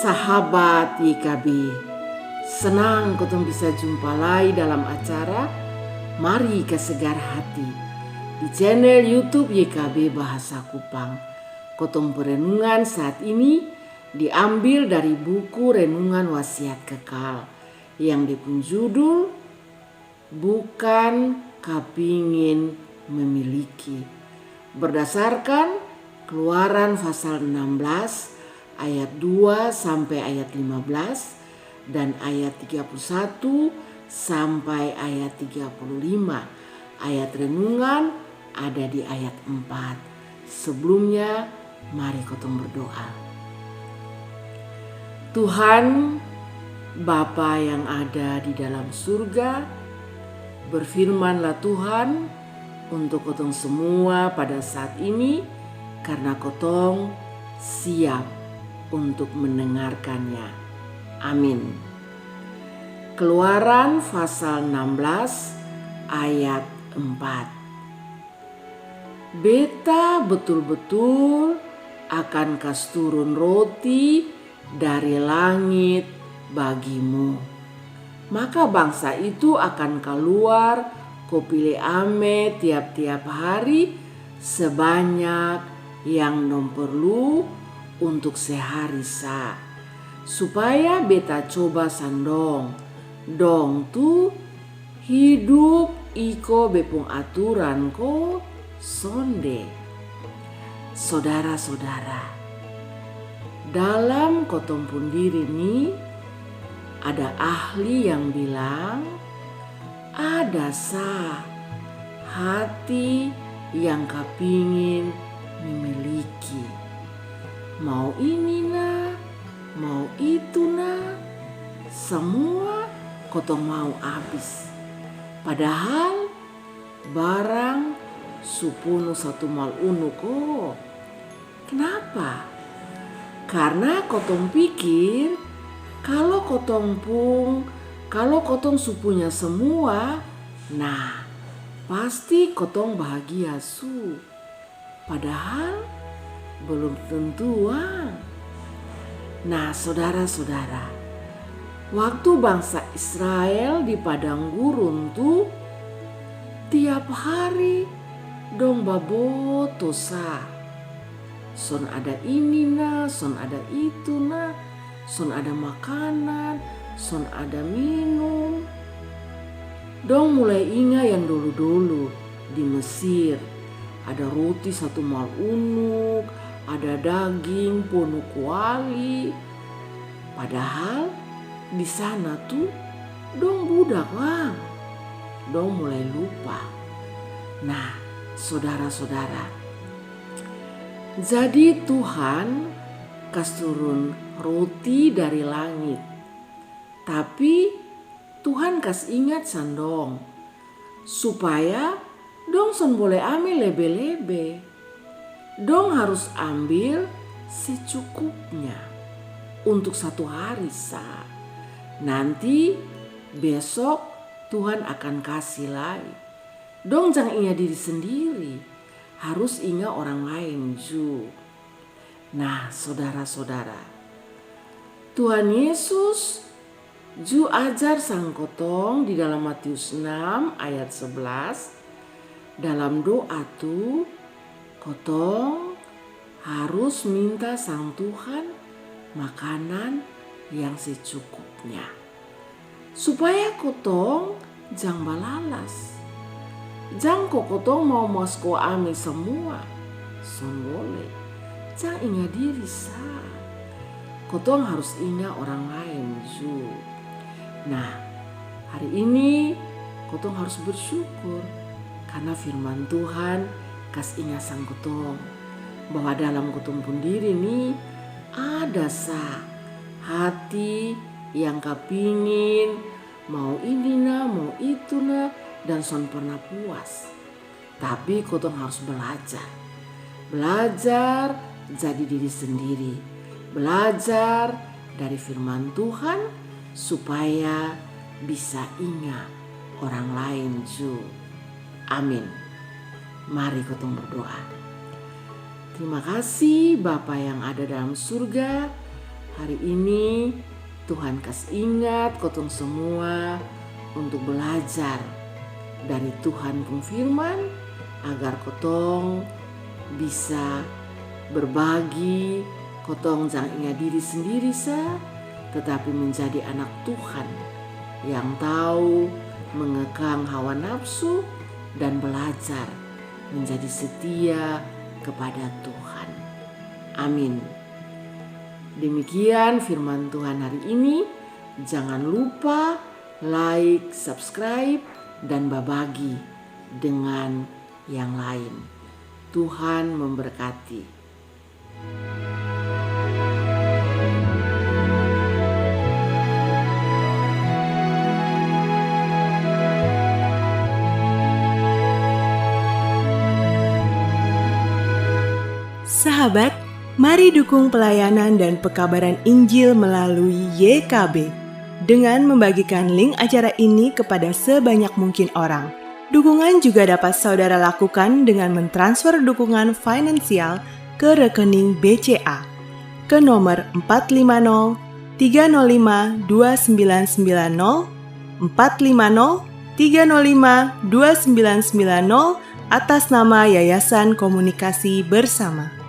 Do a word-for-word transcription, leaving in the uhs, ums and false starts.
Sahabat Y K B, senang kotong bisa jumpa lai dalam acara Mari Kasagar Hati di channel YouTube Y K B Bahasa Kupang. Kotong perenungan saat ini diambil dari buku Renungan Wasiat Kekal yang dia pung judul Bukan Kapingin Memiliki. Berdasarkan Keluaran pasal enam belas ayat dua sampai ayat lima belas dan ayat tiga puluh satu sampai ayat tiga puluh lima. Ayat renungan ada di ayat empat. Sebelumnya, mari kotong berdoa. Tuhan, Bapa yang ada di dalam surga, berfirmanlah Tuhan untuk kotong semua pada saat ini, karena kotong siap untuk mendengarkannya. Amin. Keluaran pasal enam belas ayat empat. Beta betul-betul akan kas turun roti dari langit bagimu. Maka bangsa itu akan kaluar ko pili ame tiap-tiap hari sebanyak yang dong perlu untuk sehari sa. Supaya beta coba sang dong, dong tu hidup iko be pung aturan ko sonde. Sodara-sodara, dalam kotong pung diri ni ada ahli yang bilang, ada sa hati yang kapingin memiliki. Mau ini na, mau itu na, samua kotong mau abis. Padahal barang su punu satu mal unu ko. Kenapa? Karna kotong pikir kalo kotong pung, kalo kotong su punya samua, nah, pasti kotong bahagia su. Padahal belum tentu ang. Nah, sodara-sodara, waktu bangsa Israel di padang gurun tu, tiap hari dong baboto sa. Son ada ini na, son ada itu na, son ada makanan, son ada minum. Dong mulai inga yang dolu-dolu di Mesir. Ada roti satu mal unuk, ada daging ponu kuali. Padahal di sana tu dong budak bang. Dong mulai lupa. Nah, sodara-sodara, jadi Tuhan kas turun roti dari langit. Tapi Tuhan kas ingat sang dong, supaya dong son bole ame lebe-lebe. Dong harus ambil secukupnya untuk satu hari sa. Nanti besok Tuhan akan kasi lai. Dong jang inga diri sendiri, harus inga orang laen ju. Nah, sodara-sodara, Tuhan Yesus ju ajar sang kotong di dalam Matius enam ayat sebelas, dalam doa tu kotong harus minta sang Tuhan makanan yang secukupnya. Supaya kotong jang balalas. Jang ko kotong mau masko ame samua. Son bole. Jang inga diri sa. Kotong harus inga orang laen ju. Nah, hari ini kotong harus bersyukur karna firman Tuhan kas inga sang kotong bahwa dalam kotong pung diri ni ada sa hati yang kapingin mau ini na, mau itu na, dan son pernah puas. Tapi kotong harus belajar. Belajar jadi diri sendiri. Belajar dari firman Tuhan supaya bisa inga orang laen ju. Amin. Mari kotong berdoa. Terima kasih Bapa yang ada dalam surga, Hari ini Tuhan kas ingat kotong semua untuk belajar dari Tuhan pung firman, agar kotong bisa berbagi. Kotong jang ingat diri sendiri sa, tetapi menjadi anak Tuhan yang tahu mengekang hawa nafsu dan belajar menjadi setia kepada Tuhan. Amin. Demikian firman Tuhan hari ini. Jangan lupa like, subscribe, dan babagi dengan yang lain. Tuhan memberkati. Sahabat, mari dukung pelayanan dan pekabaran Injil melalui Y K B dengan membagikan link acara ini kepada sebanyak mungkin orang. Dukungan juga dapat saudara lakukan dengan mentransfer dukungan finansial ke rekening B C A ke nomor empat lima nol tiga nol lima dua sembilan sembilan nol, empat lima nol tiga nol lima dua sembilan sembilan nol, atas nama Yayasan Komunikasi Bersama.